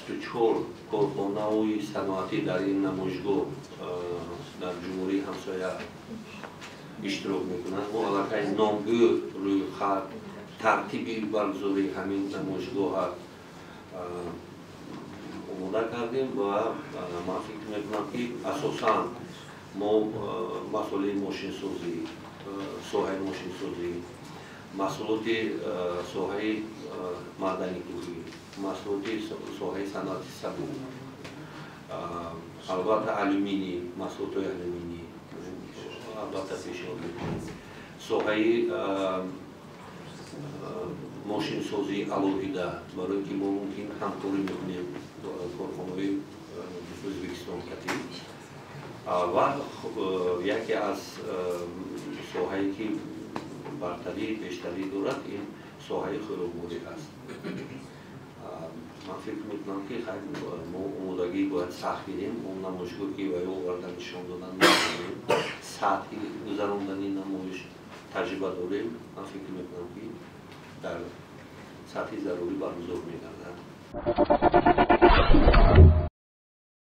64 корхонаҳои саноатӣ дар ин намоишгоҳ дар ҷумҳурии ҳамсоя иштирок мекунанд. Мо аллакай номгӯ, рӯйхат, тартиби баргузории ҳамин намоишгоҳа омода кардем ва ман фикр мекунам, ки асосан мо масъулаи мошинсозӣ, соҳаи мошинсозӣ, маҳсулоти соҳаи маъданикӯҳӣ, маҳсулоти соҳаи саноати сабук, албатта алюминий, маҳсулотҳои алюминий албатта пешниҳод мекунем, соҳаи мошинсозии алоҳида, барои ки мо мумкин ҳамкорӣ мекунем корхонаҳои Ӯзбекистон катӣ ва яке аз соҳае, ки бартарӣ, бештарӣ дорад, ин соҳаи хӯрокворӣ аст. Ман фикр мекунам, ки мо омодагӣ бояд сахт гирем. Он намоишгоҳ, ки ва ё овардан, нишон додан намедонем, сатҳи гузарондани намоиш таҷриба дорем. Ман фикр мекунам, ки дар сатҳи зарурӣ баргузор мегардад.